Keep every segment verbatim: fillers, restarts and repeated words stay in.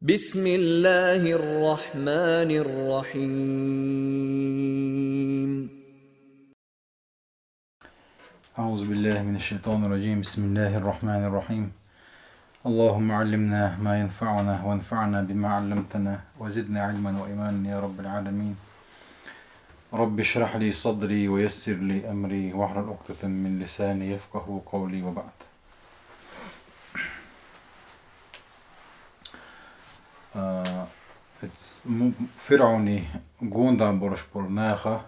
بسم الله الرحمن الرحيم. أعوذ بالله من الشيطان الرجيم. بسم الله الرحمن الرحيم. اللهم علمنا ما ينفعنا وانفعنا بما علمتنا وزدنا علما وإيمانا يا رب العالمين. رب اشرح لي صدري ويسر لي أمري واحلل عقدة من لساني يفقهوا قولي وبعد. А, эц му-, ФирӀавни гонда болуш болу наха,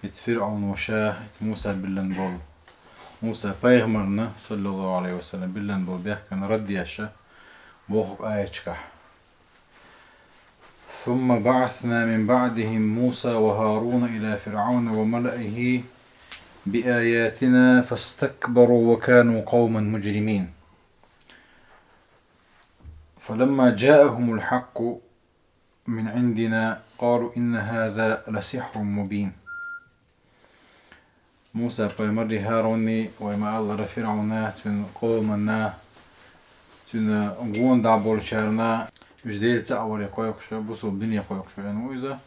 эц ФирӀавно ша, эц Муса биллан болу, Муса пайхамарна, саллаллаху алейхи ва саллям, биллан болу бехкана раддеша боху аятчкахь. ثم بعثنا من بعدهم موسى وهارون إلى فرعون وملئه بآياتنا فاستكبروا وكانوا قوما مجرمين. فلما جاءهم الحق من عندنا قالوا إن هذا لسحر مبين. Муса пайхамарри ХӀарунни вай ма-аллара ФирӀавна, цуьнан къоманна, цуьнан гонда болчарна, уьш Дела цхьаъ варе кхойкхуш, бусалба дине кхойкхуш веана ву иза.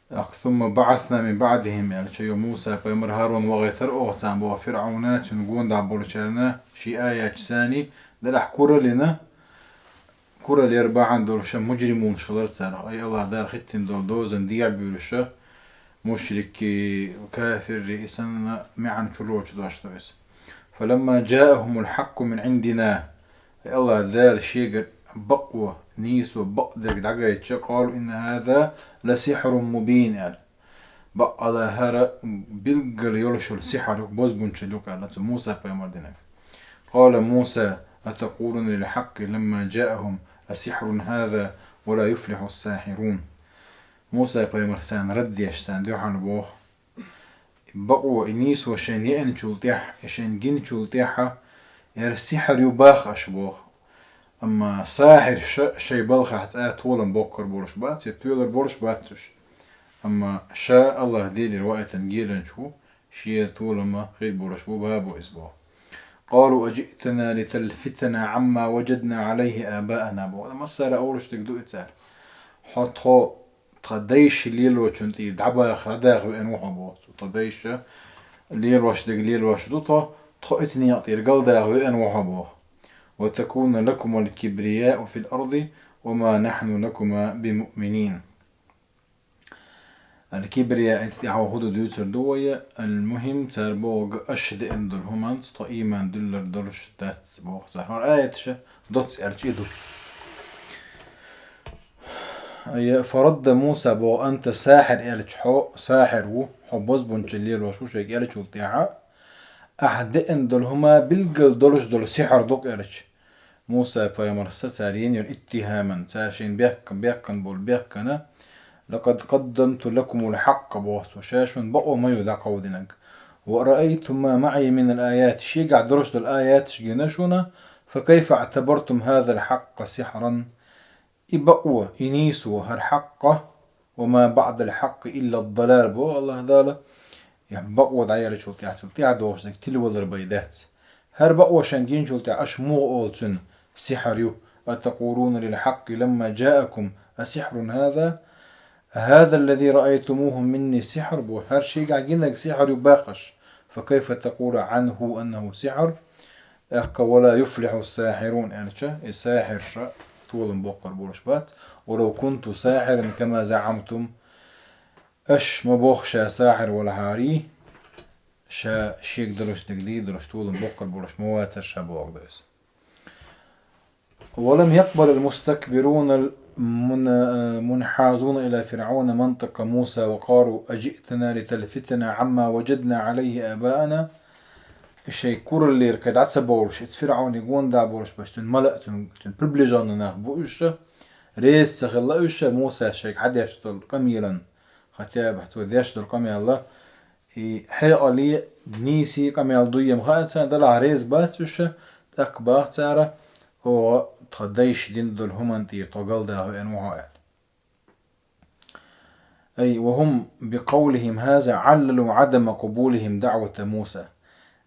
ТӀаккха ثم بعثنا من بعدهم аьлча, йо Муса пайхамар, ХӀарун вахийтар оха царна боху ФирӀавна, цуьнан гонда болчарна шен аятчаьрца, делахь кураллина, кураллера бахьана долуша мужримунаш хилар царах, ай АллахӀ Дала хӀиттина долу дозанна дехьа буьйлуша, мушрикий, кафирри, и санна маьӀна чулочу дош ду иза. فلما جاءهم الحق من عندنا, ай АллахӀ Дала шегара бакъо, нийсо, бакъдерг дӀагайтча, قالوا إن هذا لسحر مبين аьлла. Бакъала хӀара билггал йолуш йолу сихьар ю, бозбунчалла ю аьлла цу Муса пайхамар динарг. قال موسى أتقولون للحق لما جاءهم أسحر هذا ولا يفلح الساحرون. Муса пайхамар царна раддеш, царна дуьхьал боху: бакъо, и нийсо шайна еанчул тӀаьхьа, и шайна гиначул тӀаьхьа, яра сихьар ю боху аша боху. Амма сахьирша шайн балхахь цкъа толам боккхур болуш бац, я тоьлур болуш бац уьш. Амма ша АллахӀ Делера ваийтина геланча ву, шен толама хир болуш бу, бабо иза боху. قالوا أجئتنا لتلفتنا عما وجدنا عليه آباءنا боху. Массара а олуш дерг ду и цара. Хьо тхо тхан дайша лелочун тӀера дӀабаха, дӀадаха веана ву хьо боху. Тхан дайша лелош дерг лелош ду тхо, тхо оцу некъа тӀера галдаха веана ву хьо боху. وتكون لكما الكبرياء في الأرض وما نحن لكما بمؤمنين. Аль-кибрия, эцу тӀехь хӀун ду дуьйцур ду вай, аль-мухӀим, цара бохург аша деана долу хӀуманца тхо ийман дуьллур долуш дац боху цара. ХӀара аяташа доцца аьлча и ду. Ай, فرد موسى боху: أنت ساحر аьлча, хьо сахьир ву, хьо бозбунчалла лелош ву шайга аьллачул тӀаьхьа, ахьа деана долу хӀума билггал долуш долу сихьар ду-кх аьлча, Муса пайхамарс цара йина йолу иттихӀаман, цара шайна бехк-, бехкан болу бехкана: لقد قدمت لكم الحق боху цо, ша шуна бакъо ма ю дӀакховдинарг. ورأيتم ما معي من الآيات, шегахь долуш долу аяташ гина шуна, فكيف اعتبرتم هذا الحق سحرا. И бакъо, и нийсо, хӀара хьакъ, وما بعد الحق إلا الضلال боху АллахӀ Дала, и бакъо дӀаяьллачул тӀаьхьа, цул тӀаьхьа догӀуш дерг тилавалар бен дац. ХӀара бакъо шайна гиначул тӀаьхьа аша муха олу цунна сихьар ю? أتقولون للحق لما جاءكم أسحر هذا؟ أهذا الذي رأيتموه مني سحر боху, хӀара шегахь гинарг сихьар ю боху аша. فكيف تقول عنه أنه سحر؟ ТӀаккха ولا يفلح الساحرون аьлча, и сахьирша толам боккхур болуш бац. ولو كنت ساحرا كما زعمتم. Аша ма боху ша сахьир валахьарий, ша шега долуш дерг дийр долуш, толам боккхур болуш ма вацара ша бохург ду иза. ولم يقبل المستكبرون المن-، المنحازون إلى فرعون منطق موسى وقالوا أجئتنا لتلفتنا عما وجدنا عليه آباءنا. Шайн кураллера кхин дӀа ца бовлуш, эца ФирӀавне гонда болуш бац, цуьнан мала а, цуьнан, цуьнан приближенный нах бу уьш, реза ца хилла уьш Мусас шайга хьадеш долу къамелан, хотя бы цо деш долу къамел а, и хьекъале, нийсий къамел дуй ма хаьа царна, делахь реза бац уьш, тӀаккха боху цара: оха тхан дайша дина долу хӀуманна тӀера тхо галдаха веана ву хьо аьлла. Ай, وهم بقولهم هذا عللوا عدم قبولهم دعوة موسى.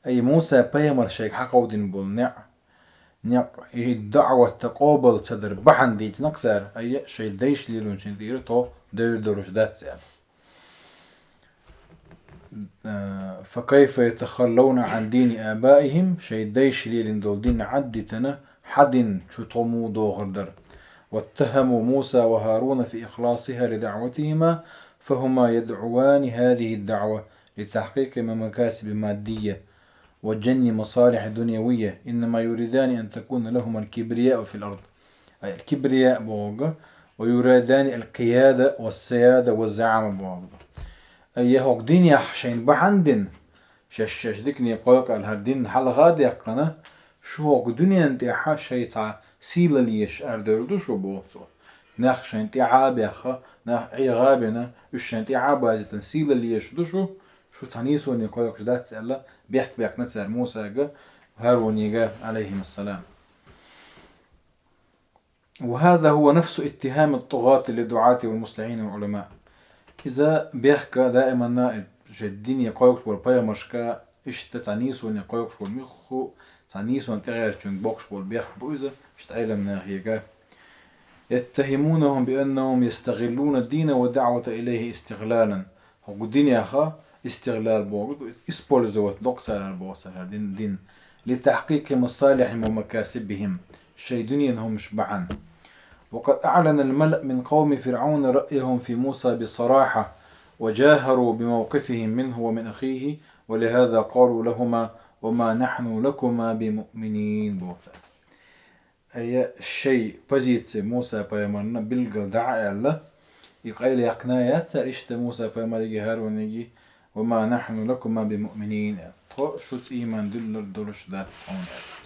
Ай, Муса пайхамар шайга хьакховдина болу неӀ, некъ и даӀват къобал ца дар бахьан дийцинакх цар, айя шоай дайша лелачун тӀера тхо девр долуш дац аьлла. Э, فكيف يتخلون عن دين آبائهم, шоай дайша лелийна долу дин Ӏаддитина, хьан дин чу тхо муха дохур дара? واتهموا موسى وهارون في إخلاصها لدعوتهما، فهما يدعوان هذه الدعوة لتحقيق مكاسب مادية وجني مصالح دنيوية، إنما يريدان أن تكون لهما الكبرياء في الأرض. Ай, кибрия бохург, ويريدان القيادة والسيادة والزعامة бохург. Ай, я хӀокху динехь шайна бахьана дина, шаьш-шаьш дикане кхойкху аьлла, хӀара дин хьалха а даьккхина, шу хӀокху дуьненна тӀехь шайн цхьа сийлалла еш арадевр ду шу, боху цо. Нах шайна тӀаьхьа а баьхна, нах Ӏеха а бина, уьш шайна тӀаьхьа а базийтина сийлалла еш ду шу, шу цхьа нийсоне кхойкхуш дац аьлла, бехк баьккхина цара Мусага, ХӀарунига, Ӏалайхимассалам. وهذا هو نفس اتهام الطغاة للدعاة والمصلحين والعلماء. Иза бехк даиманна шайн дине кхойкхуш болу пайхамаршка, иштта цхьа нийсоне кхойкхуш болу муьлхха а цхьа нийсонан тӀегӀертачуьнга боккхуш болу бехк бу иза, иштта Ӏеламнахега. يتهمونهم بأنهم يستغلون الدين والدعوة إليه استغلالا. ХӀокху динеха истигълал бохург, использовать доккху цара боху цара дин, дин. لتحقيق مصالحهم ومكاسبهم. Шайн дуьненан хӀуманаш бахьана. وقد أعلن الملأ من قوم فرعون رأيهم في موسى بصراحة، وجاهروا بموقفهم منه ومن أخيه، ولهذا قالوا لهما: وما نحن لكما بمؤمنين, боху цара. Айя шайн позици Муса пайхамарна билггал дӀа а аьлла, и къайлаяккхина яц цара иштта Муса пайхамариги ХӀаруниги: وما نحن لكما بمؤمنين, аьлла. Тхо шуца ийман дуьллур долуш дац хьуна, аьлла.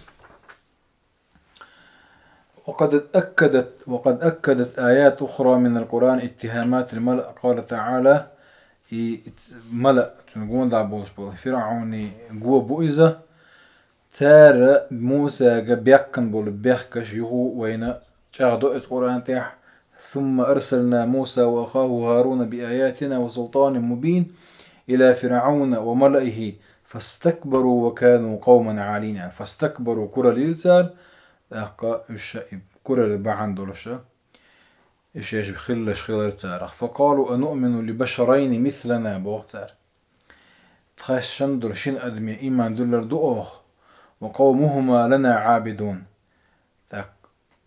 وقد أكدت، وقد أكدت آيات أخرى من القرآن اتهامات الملأ. قال تعالى: И мала, цуьнан гондахь болуш болу ФирӀавни го бу иза, цара Мусага баьккхина болу бехкаш юха а вайна чӀагӀдо иза Къуръан тӀехь: ثم أرسلنا موسى وأخاه هارون بآياتنا وسلطان مبين إلى فرعون وملئه فاستكبروا وكانوا قوما عالين. فاستكبروا, куралла йира цара, тӀаккха уьш и куралла бахьана долуш, и шаьш хилларш хилира царах. فقالوا أنؤمن لبشرين مثلنا, боху цара. Тхаьш санна долу шина адаме ийман дуьллур ду оха, وقومهما لنا عابدون. ТӀаккха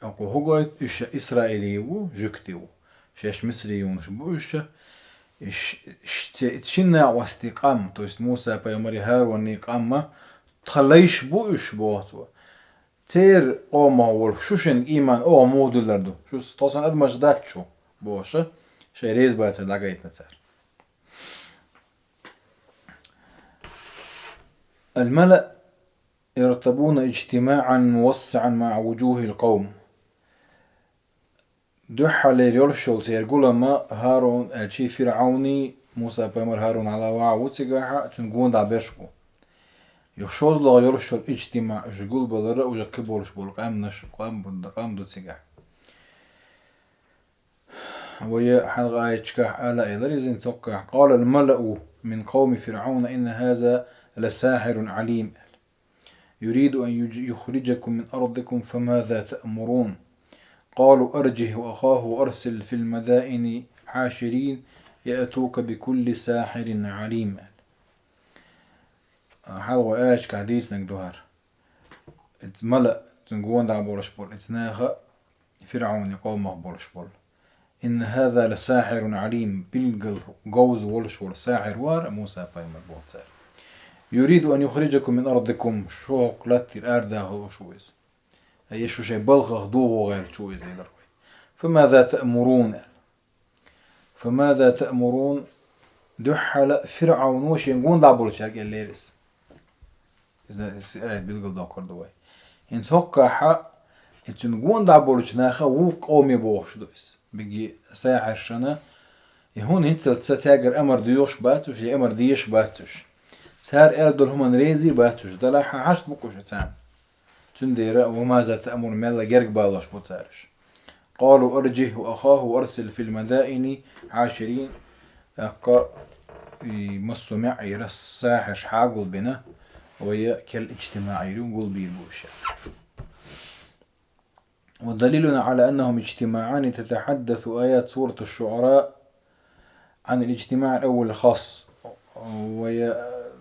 оха хӀун гойту, уьш исраилий ву, жуьгтий ву, шаьш мисрийонаш бу уьш. Иш-, иш-, те-, шина накъостий къам, то есть Муса пайхамарий, ХӀаруний къам, тхан лайш бу уьш, боху цо. Церан къомах волу шу шинга ийман оха муха дуьллур ду? Шу тхо санна адамаш дац шу, бохуш, шайн реза бацар дӀагайтина цара. الملأ يرتبون اجتماعا موسعا مع وجوه القوم. Дуьххьарлера йолуш йолу церан гулам ХӀарун, аьлчи ФирӀавний, Муса пайхамар ХӀарун Ӏала ваха ву цигахь, цуьнан гондахь берш бу. Юха шозлагӀа йолуш йолу иджтимаъ, уьш гулбалар уже кхин болуш болу къаьмнаш, къам бу, къам ду цигахь. Вай хьалха аятчикахь ала элира иза, цоккхахь: قال الملأ من قوم فرعون إن هذا لساحر عليم. يريد أن يج-، يخرجكم من أرضكم فماذا تأمرون؟ قالوا أرجه وأخاه وأرسل في المدائن حاشرين يأتوك بكل ساحر عليم. Хьалха вай аятчикахь дийцинарг ду хӀара. Иза мала, цуьнан гондахь болуш болу, иза наха ФирӀавни къомах болуш болу. إن هذا لساحر عليم, билггал говза волуш волу сахьир вара Муса пайхамар, боху цара. يريد أن يخرجكم من أرضكم, шу хӀокху латтера арадахалуш ву иза. Ай, шу шайн балхах дохо гӀерташ ву иза, элира вай. فماذا تأمرون? فماذا تأمرون? Дуьххьара ФирӀавно шен гондахь болчаьрга элира иза. Иза, иза аят билгалдоккхур ду вай. ХӀинца хӀоккхахь, и цуьнан гондахь болчу наха вукху къоме бохуш ду иза. Биги сахьиршна, и хӀуна хӀинццалц цаьргара амар доьхуш бац уьш, я амар дезаш бац уьш. Цара аьлла долу хӀуманна реза а бац уьш, делахь хьан хьашт бу-кх уьш царна. Цундела وماذا تأمرون, мелла герга балош бу цара уьш. قالوا أرجه وأخاه وأرسل في المدائن حاشرين. ТӀаккха и массо а маьӀӀера сахьирш хьагулбина, вай керла иджтимаъ йир ю, гулбийр бу уьш. ودليلنا على أنهم اجتماعان تتحدث آيات سورة الشعراء عن الاجتماع الأول الخاص. Вай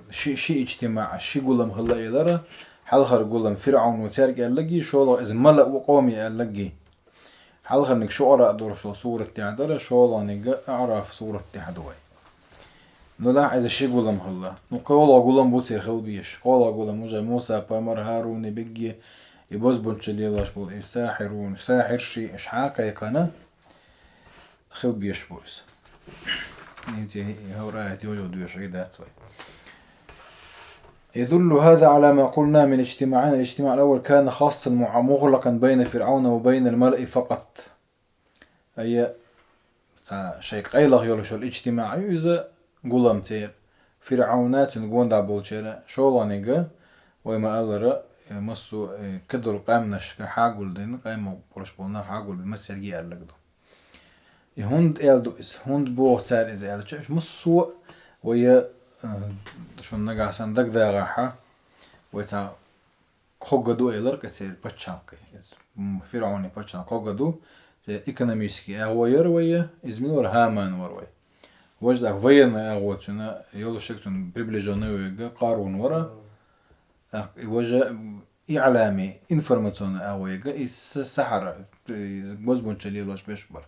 ши, ши иджтимаӀ, ши гулам хилла аьлар, хьалхара гулам ФирӀавно цаьрга аьлларгья, шоллагӀа из мала а ва къоме аьлларгья. Хьалхарниг ШуӀара долаш дола сурат тӀехь дар, шоллагӀниг АӀраф сурат тӀехь ду вай. Ну да, из ши гулам хилла. Ну, кхоалагӀа гулам бу цар хила безаш. КхоалагӀа гулам уже Муса пайхамар, ХӀарун, бегги, и бозбунчал лелаш бола, и сахьирун, сахьирши, иш хьакхайкхана хила безаш бу из. ХӀинца хӀара аят йолайо доьшуш дац вай. يدل هذا على ما قلنا من اجتماعين. الاجتماع الأول كان خاصا مع-، مغلقا بين فرعون وبين الملأ فقط. Ай, цхьа шоай къайлагӀа йолаш йола иджтимаӀ ю из, гулам цар, ФирӀавна, цун гондӀа болчар, шоллагӀниг, вай ма аллара, э, массо, э, кадол къаьмнашка хьагулдина, къаьмнаш болаш бола нах хьагулбина, массаьрга аьлларгда. И хӀунда аьлла ду из, хӀунда боху цар из аьлча, уж массо а вай, э, шун нагахь санна дагадагӀахьа, вай цхьа кхоъ ду аьлар-кх цар паччахьалкхе. Иза, м, ФирӀавна паччахьалкхе кхоъ ду, цар экономически агӀо яр вай, иза мила вар, ХӀаман вар вай. Важа дӀа военный агӀо цуьнан, йолаш йолчун приближённый вайга Къарун вар. ТӀаккха и важа, м, иӀлами, информационный агӀо яга, и с-, сахьара, и бозбунчал лелаш беш бар.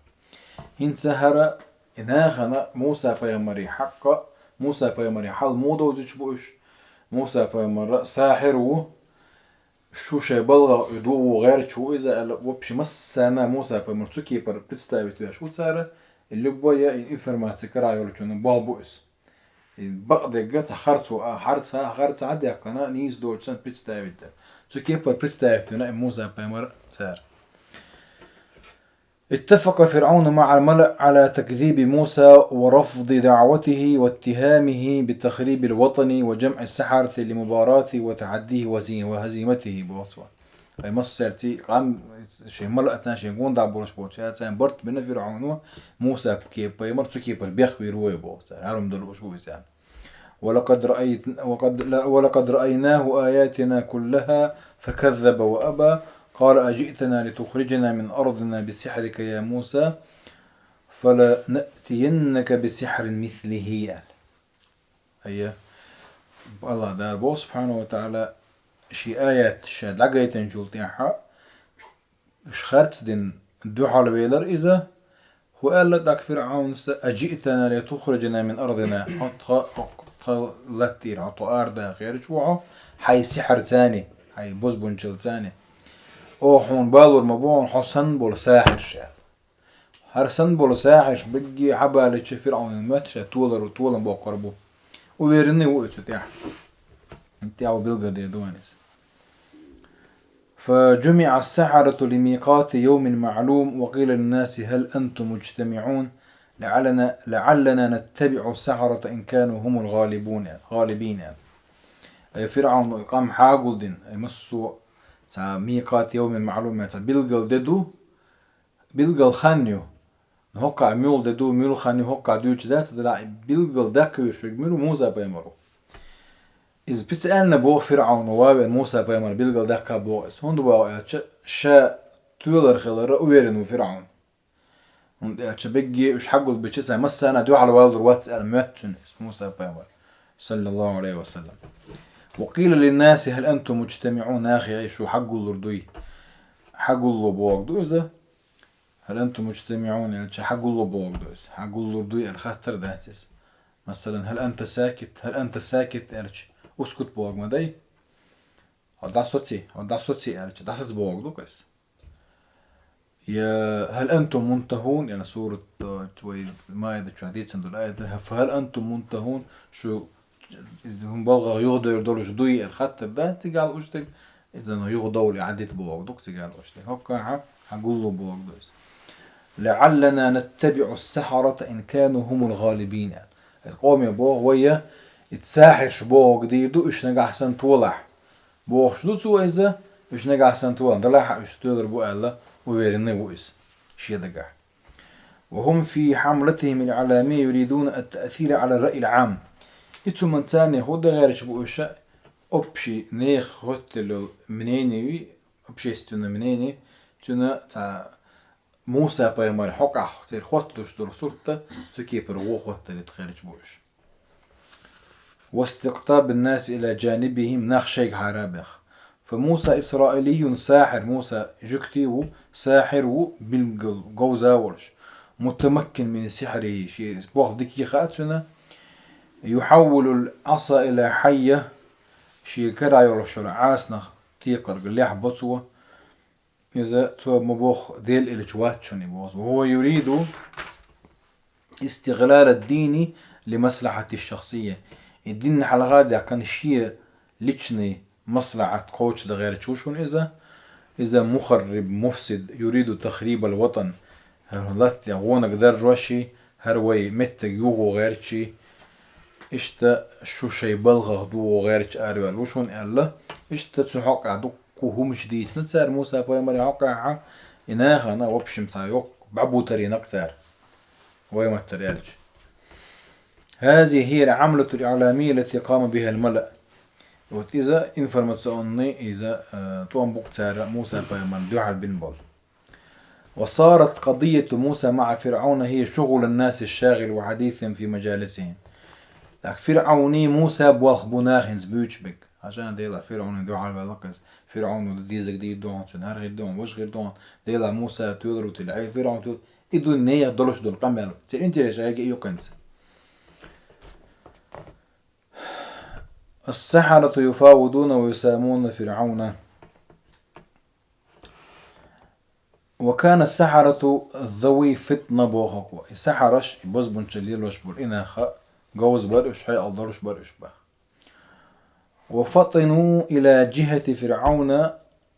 ХӀинца хӀара и нахана Муса пайхамара хьакъ, Муса пайхамара хьал муха довзуьйтуш бу уж, Муса пайхамар сахьир ву, шу шоай балгӀах дугӀу гӀерташ ву иза аьлла, вообще массарна Муса пайхамар цу кепара представить веш ву цар, и любая информаци карахь йолчунна болх бу иза. И бакъдерг цхьа харцо, а, харц, харц хьадаьккхина, нийса доцуш санна представить дар. Цу кепара представить вина и Муса пайхамар цар. اتفق فرعون مع الملأ على تكذيب موسى ورفض دعوته واتهامه بتخريب الوطن وجمع السحرة لمباراته وتحديه وهزي-، وهزيمته, боху цо. Ай массаьрца къам шайн мала а царна, шайн гондӀа болаш болчаьрца барт бина ФирӀавно, Муса ке-, пайхамар цу кепара бехвийр ву вай, боху цар, хьарам дар лууш ву иза. ولقد رأيت-، وقد لا-، ولقد رأيناه آياتنا كلها فكذب وأبى، قال أجئتنا لتخرجنا من أرضنا بسحرك يا موسى فلنأتينك بسحر مثله, аьлла. Ай, АллахӀ Дала боху, субхьанаху ва таӀала, ший аят ша дӀагайтинчул тӀаьхьа, уж харц дина дуьхьал велар иза, хӀун аьлла тӀаккха ФирӀавнас: أجئتنا لتخرجنا من أرضنا, хьо тха, тха латтийра, хьо тхо арадаха гӀерташ ву хьо, хьайн сихьарца, хьайн бозбунчалца. Оха хьуна балор ма бу хьуна хьо санна болу сахьирш, аьлла. ХӀара санна болу сахьирш бегге хьабалийча, ФирӀавнан моьтту ша толар, толам боккхур бу. Уверенный ву и цу тӀехь. ТӀехь ву билгалдер ду вайн иза. فجمع السحرة لميقات يوم معلوم، وقيل للناس: هل أنتم مجتمعون؟ لعلنا، لعلنا نتبع السحرة إن كانوا هم الغالبون, гӀалибин, аьлла. Ай, ФирӀавна къам хьагулдина, ай, массо а цхьа ميقات يوم معلوم, цхьа билггал де ду, билггал хан ю. ХӀокхахь муьлха де ду, муьлха хан ю, хӀокхахь дуьйцуш дац, делахь билггал даккха везаш верг мила ву? Муса пайхамар ву. Иза пиццаьлна боху ФирӀавно, вай вен Муса пайхамар билггал даккха боху иза. ХӀунда боху аьлча, ша тоьлар хиларах уверен ву ФирӀавн. ХӀунда аьлча бегге уьш хьагулбича, цхьа массарна дуьхьал валлур вац аьлла моьтту цунна иза, Муса пайхамар, саллаллаху Ӏалайхи ва саллам. وقيل للناس: هل أنتم مجتمعون؟ Нахе: ай, шу хьагуллур дуй? Хьагулло бохург ду иза. هل أنتم مجتمعون аьлча, хьагулло бохург ду иза. Хьагуллур дуй аьлла хаттар дац иза. Масалан, هل أنت ساكت؟ هل أنت ساكت аьлча, اسكت бохург ма дай. Хьо дӀасоций, хьо дӀасоций аьлча, дӀасаца бохург ду-кх иза. Я هل أنتم منتهون, яъни сурат, э, вай Маида чохь дийцина долу аят, فهل أنتم منتهون, шу хӀун балгӀа юхадевр долуш дуй аьлла хаттар дац, цигахь лууш дерг, иза юхадовла Ӏадита бохург ду-кх цигахь лууш дерг. ХӀокхахь хьагулло бохург ду иза. لعلنا نتبع السحرة إن كانوا هم الغالبين аьлла. Къоме боху вай, и сахьирш бохург дийр ду, уьш нагахь санна толахь. Бохуш ду цо иза, уьш нагахь санна толахь, делахь а уьш тоьлур бу аьлла, уверенный ву иза шен дагахь. وهم في حملتهم الإعلامية يريدون التأثير على الرأي العام. И цу хӀуманца царна хӀун дан гӀерташ бу уьш, общий нехан хӀоттаделла мнение, общественное мнение, цуьнан цхьа Муса пайхамар хьокъехь церан хотталуш долу сурт, цу кепара вон хотталуьйту гӀерташ бу уьш. واستقطاب الناس إلى جانبهم, нах шайгахьара а баьхна. فموسى إسرائيلي ساحر, Муса жуьгти а ву, сахьир а ву, билггал говза а волуш. متمكن من سحره, шен болх дика хаьа цуьнан. يحول العصا إلى حية, шен карахь йолуш йолу Ӏасанах текхарг лехь бо цо. Иза цо ма боху Дела элча вац шуна и боху. وهو يريد استغلال الدين لمصلحته الشخصية. И дин хьалха а даьккхина шен личный маслахьат кхочушдан гӀерташ ву шуна иза. Иза مخرب مفسد يريد تخريب الوطن. ХӀара латта тӀехь гӀонах даржош а, хӀара вай меттиг юхо гӀерташ а, иштта шу шайн балхах дохо гӀерташ араваьлла ву шуна аьлла. Иштта цу хьокъехь дуккха хӀуманаш дийцина цара Муса пайхамаран хьокъехь, и нахана, в общем, цхьа йоккха бӀаьбутар йина-кх цара. Вай маттара аьлча. هذه هي العملة الإعلامية التي قام بها الملأ. Вот иза информационный, иза, э, тӀом бу-кх цара Муса пайхамарна дуьхьал бина болу. وصارت قضية موسى مع فرعون هي شغل الناس الشاغل وحديثهم في مجالسهم. Так, ФирӀауний Муса болх бу нахаца буьйцуш берг. Хьажа, Дела, ФирӀауна дуьхьал ваьлла-кх иза. ФирӀауна дезарг дийр ду хьуна цуьнан, хӀара хир ду хьуна, важа хир ду хьуна, Дела, Муса тоьлур ву тила, хьай ФирӀаун тоьлур. И ду нехан долуш долу къамел. Церан интерес шайга а ю-кх хӀинца. السحرة يفاوضون ويسامون فرعون. وكان السحرة ذوي فطنة боху-кх. И сахьараш, и бозбунчалла лелош болу и нах говза бара уьш, хьекъал долуш бара уьш боху. وفطنوا إلى جهة فرعون،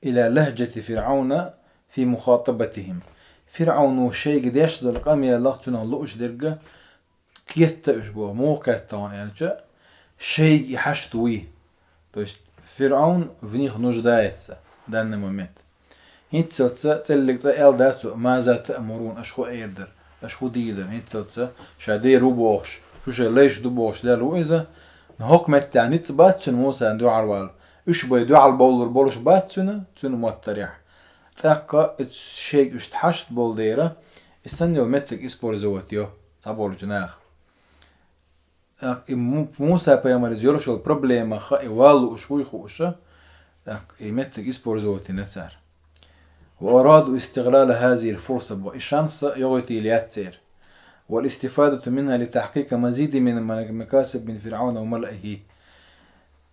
إلى لهجة فرعون في مخاطبتهم. ФирӀауно шайга деш долу къамелах цунах лууш дерг кхетта уьш боху. Муха кхетта хьуна аьлча, шайга и хьашт вуй. То есть ФирӀаун в них нуждается в данный момент. ХӀинццалца цӀеллиг цӀа аьлла дац цо, ماذا تأمرون, аша хӀун эр дара, аша хӀун дийр дара. ХӀинццалца ша дер ву бохуш, шу шайн лайш ду бохуш лелла ву иза. Но хӀокху меттехь ницкъ бац цуьнан Мусана дуьхьал вала. Уьш бен дуьхьал бовлур болуш бац цуьнан, цуьнан моттарехь. ТӀаккха и шайга уьш хьашт болу дера, и санна йолу меттиг использовать йо цхьаболчу наха. ТӀаккха и Му-, Муса пайхамарца йолуш йолу проблема хаий валлуш вуй хууша, тӀаккха и меттиг использовать йина цара. وأرادوا استغلال هذه الفرصة, и шанс йогӀуьйтийла яц церан. والاستفادة منها لتحقيق مزيد من المكاسب من فرعون وملئه.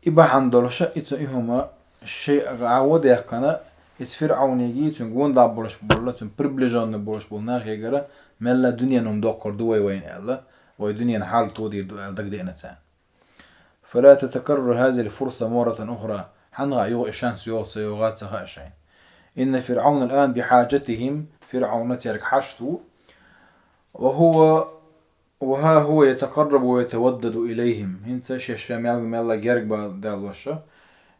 И бахьана долуша, и цу и хӀума шайга Ӏаво дехкана, иза ФирӀаунига, цуьнга гондахь болуш болу, цуьнан приближённый болуш болу нахегара мелла дуьненан хӀума доккхур ду вай вайна аьлла, вай дуьненан хьал тодийр ду аьлла дагадеана царна. فلا تتكرر هذه الفرصة مرة أخرى. Хьанна хаьа, юха и шанс йогӀу ца йогӀу ца хаьа шайна. إن فرعون الآن بحاجتهم, ФирӀаун цаьрга хьашт ву. وهو وها هو يتقرب ويتودد إليهم. ХӀинца шаьш ша мел, мелла герга ба-, далоша,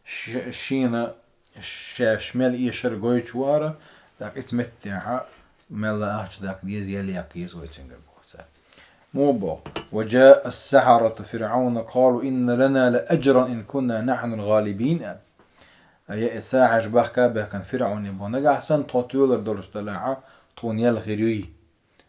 ш-, шена шаьш мел эшар гойтуш ву хӀара, тӀаккха иза меттехьа мелла ахча даккха деза, ял яккха еза вай цуьнгара боху цара. Муха боху: وجاء السحرة فرعون قالوا إن لنا لأجرا إن كنا نحن الغالبين, аьлла. Ай, и сахьарш бахка а баьхкина ФирӀауне боху: нагахь санна тхо тоьлур долуш далахьа, тхуна ял хир юй?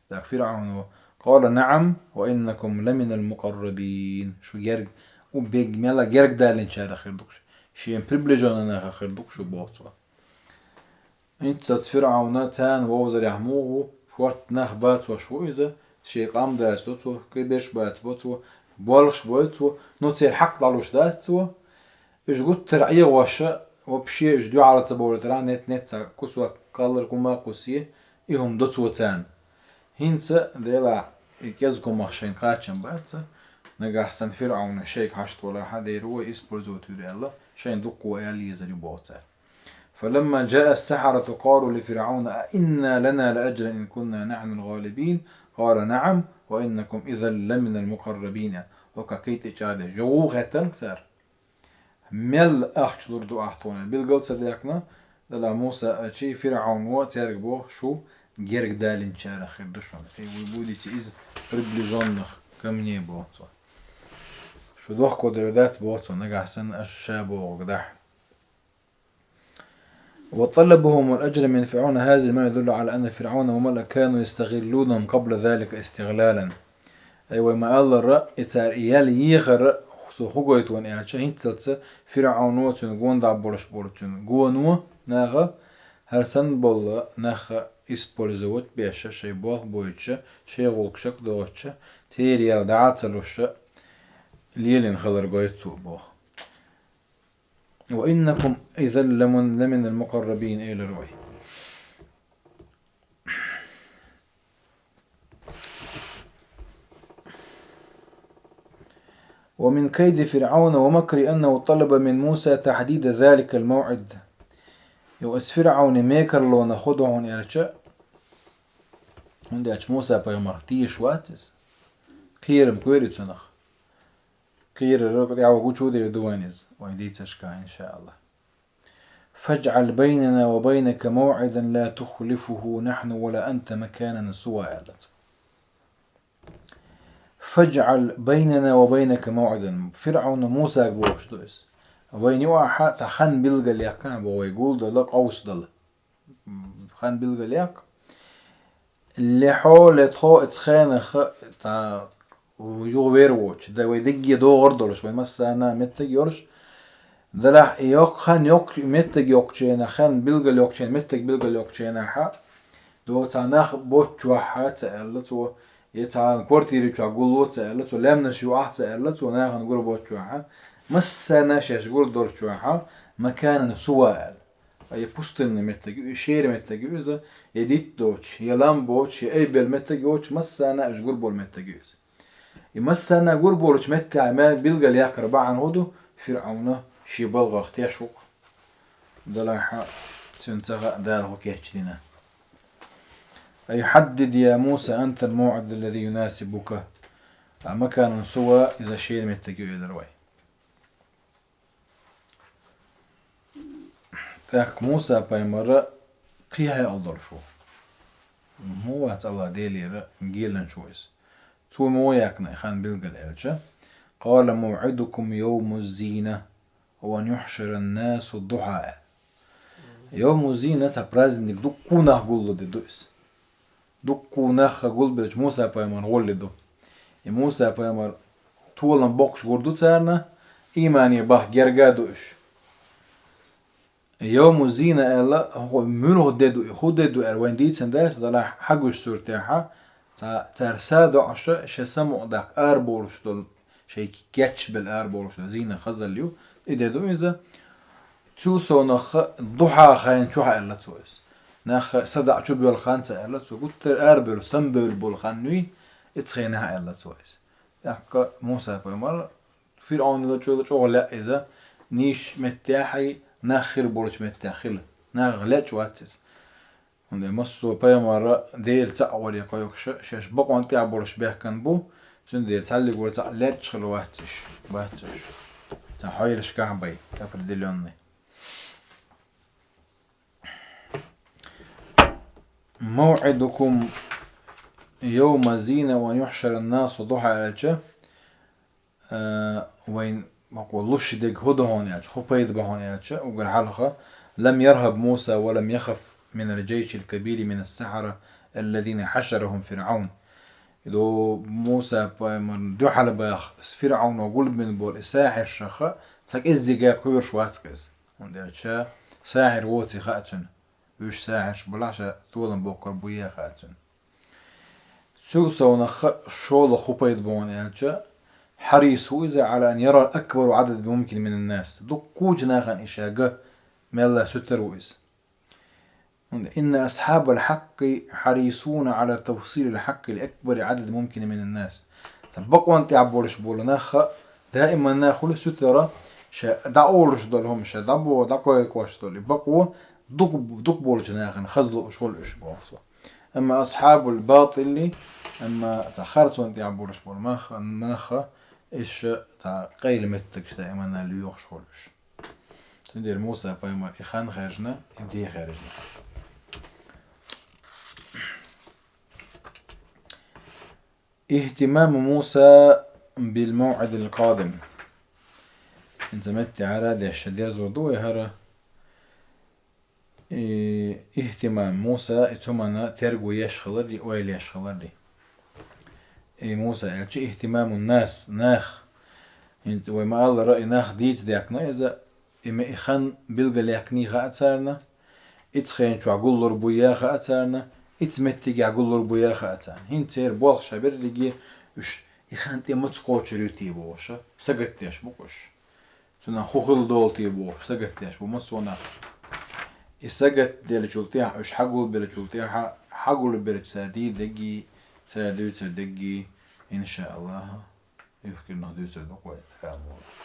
ТӀаккха ФирӀауно: قال نعم وإنكم لمن المقربين. Шу герг-, у бег-, мелла герга далинчарах хир ду-кх шу. Шен приближённый нахах хир ду-кх шу, боху цо. ХӀинццалц ФирӀауна царна вовзарехь муха ву, шортта нах бацош ву иза, шен къам дацдо цо, кхиберш бацбо цо, болхаш бой цо, но церан хьакъ дӀалуш дац цо. Уьш гуттара а эгӀоша, вообще уьш дуьхьал ца бовлийтархьама, нет-нет, цхьа кусок кхаллар хӀума а кхуссий, и хӀума до цо царна. ХӀинца, делахь, и кӀезиг хӀумах шайна кхачам бац, нагахь санна ФирӀауна шайга хьашт волахьа, дера вай использовать вуьру аьлла, шайна дуккха а аьлла езар ю боху цара. فلما جاء السحرة قالوا لفرعون أئن لنا لأجرا إن كنا نحن الغالبين قال نعم وإنكم إذا لمن المقربين. ХӀокху кхин тӀе чӀагӀдеш, йогӀу хеттанг цара. Мел ахча лур ду ахь тхуна? Билгал ца дехкина, дала Муса а чи, ФирӀауно цаьрга боху, шу герга далинчарах хир ду шуна. И вуй будете из приближённых ко мне, боху цо. Шу дохко дер дац, боху цо, нагахь санна аша ша бохург дахь. وطلبهم الأجر من فرعون هذه المال يدل على أن فرعون وملأه كانوا يستغلونهم قبل ذلك استغلالا. Ай, вай ма аллара, и цар и ял ехара, цо хӀу гойту вайна аьлча, хӀинццалца ФирӀауно, цуьнан гонахь болуш болу цуьнан гоно наха, хӀара санна болу нах использовать беш, шайн болх бойтуш, шайн гӀуллакхаш чекхдоцуш, церан ял дӀа а ца луш, лелийна хилар гойту цо боху. وإنكم إذا لمن، لمن المقربين, элира вай. ومن كيد فرعون ومكره أنه طلب من موسى تحديد ذلك الموعد. Йо, ас ФирӀауна мекарлонах хӀу ду хьуна аьлча, хӀунда аьлча Муса пайхамарах тешаш вац иза. Кхерам кхоьру цунах. Кхерар тӀехь гучу дер ду вайн иза, вайн дийцаршкахь, иншааллахӀ. فاجعل بيننا وبينك موعدا لا نخلفه نحن ولا أنت مكانا سوى, аьлла цо. فاجعل بيننا وبينك موعدا. ФирӀауна Мусага бохуш ду иза. Вайна юкъахь цхьа хан билгалъяккха, бо вай гулдала, къовсадала. Хан билгалъяккха. Ле хьо, ле тхо оцу хенах, цхьа юха вер воцуш, дан вай дегге догӀур долуш, вай массарна меттиг йолуш, делахь и йоккха хан йоккху, меттиг йоккхучу хенахь, хан билгал йоккхучу хенахь, меттиг билгал йоккхучу хенахь, до цхьа нах боцчохь ца аьлла цо, я цхьана квартира чохь гулло ца аьлла цо, лаьмнаш юахь ца аьлла цо, нахана гур боцчохь, массарна шаьш гур долчохь, مكانا سوى аьлла. Ткъа я пустынный меттиг ю, я шера меттиг ю иза, я дитт доцуш, я лам боцуш, я айбелла меттиг йоцуш, массарна уьш гур болу меттиг ю иза. И массарна гур болчу меттехь мел билгалъяккхар бахьана хӀу ду, ФирӀавна шен балгӀах теш ву-кх. Делахь цуьнан ца хаьа Дала хӀу кечдина. أي حدد يا موسى أنت الموعد الذي يناسبك. А مكانا سوى иза шера меттиг ю элира вай. ТӀаккха Муса пайхамар кхин хьекъал долуш ву. ХӀун вац АллахӀ Делера геланча ву иза. Цо муха яьккхина и хан билгал аьлча: قال موعدكم يوم الزينة وأن يحشر الناس ضحى. Йовму зина цхьа праздник, дуккха нах гуллу де ду иза. Дуккха нах гулбелча Муса пайхамарна гӀоле ду. И Муса пайхамар толам боккхуш гур ду царна, иймане бахка герга а ду уьш. Йовму зина аьлла, хӀокху муьлха де ду и, хӀун де ду аьлла, вайн дийцина дац, делахь хьагуш суртехьа, ца-, цара са доӀуша, шайн самукъадаккха араболуш долу, шайн кечбелла араболуш долу зина хазалла ю, и де ду иза. Цул совнаха духьа хан чохь аьлла цо иза. Нах садаӀа чубоьлху хан ца аьлла цо, гуттар а арабевлла, самабевлла болу хан юй, и цхьа нах аьлла цо иза. ТӀаккха Муса пайхамар ФирӀавнала чӀогӀа лаьа иза, нийсачу меттехь а, нах хир болчу меттехь хила. Нахах лечкъа вац иза. ХӀунда массо а пайхамар Дела цхьаъ варе кхойкхуш, шаьш бакъонна тӀехь болуш бехкан бу, цундела цхьаллиг вара цхьаъ лечкъа хила вац уьш, вац уьш. Цхьа хьоьлашкахь бай, определённый. موعدكم يوم الزينة وأن يحشر الناس ضحى аьлча, а, вайн бакъо луш дерг хӀун ду хьуна аьлча, хӀун пайда бу хьуна аьлча, угар хьалха: لم يرهب موسى ولم يخف من الجيش الكبير من السحرة الذين حشرهم فرعون. Иду Муса пайхамарна дуьхьал баха ФирӀавно гулбина болу и сахьиршаха цхьа кӀеззига кхоьруш вац иза. ХӀунда аьлча сахьир воций хаьа цуьнан. Уьш сахьирш балахь ша толам боккхур буй хаьа цуьнан. Цул совнаха шолгӀа хӀун пайда бу хьуна аьлча, حريص هو иза على أن يرى أكبر عدد ممكن من الناس. Дуккхачу нахана и ша ган мелла сутара ву иза. ХӀунда إن أصحاب الحق حريصون على توصيل الحق لأكبر عدد ممكن من الناس. Цхьа бакъонна тӀехь болуш болу нах даиман нах хуьлу сутара, ша дӀаолуш долу хӀума, ша дӀабо, дӀакхойкхош долу и бакъо дукха, дукха болчу нахана хаза лууш хуьлу уьш боху цо. Амма асхьабул батили, амма цхьа харцонна тӀехь болуш болу мах-, нах, уьш цхьа къайла меттигаш даиман лоьхуш хуьлу уьш. Цундела Муса пайхамар и хан хаьржина, и де хаьржина. اهتمام موسى بالموعد القادم. ХӀинца метте хӀара деш дерзо ду вай хӀара. И ихтимам Муса, и цу хӀамана терго еш хилар, и ойла еш хилар. И Муса аьлча ихтимамун нас, нах. ХӀинца вай ма-аллара, и нах дийца даьккхина иза, и ме-, и хан билгалъяьккхиний хаьа царна, ицу хен чохь гуллур буй хаьа царна, ицу меттигехь гуллур буй хаьа царна. ХӀинца церан болх ша берриге уьш и хан тӀе маца кхочур ю те бохуш, сагатдеш бу-кх уьш. Цунах хӀун хила долу те бохуш, сагатдеш бу массо а нах. И сагатделлачул тӀаьхьа, уьш хьагулбеллачул тӀаьхьа, хьагулбеллачу цара дийр дерриге, цара дуьйцур дерриге, иншааллахӀ, юхкарнах дуьйцур ду-кх вай, Дала мукъ лахь.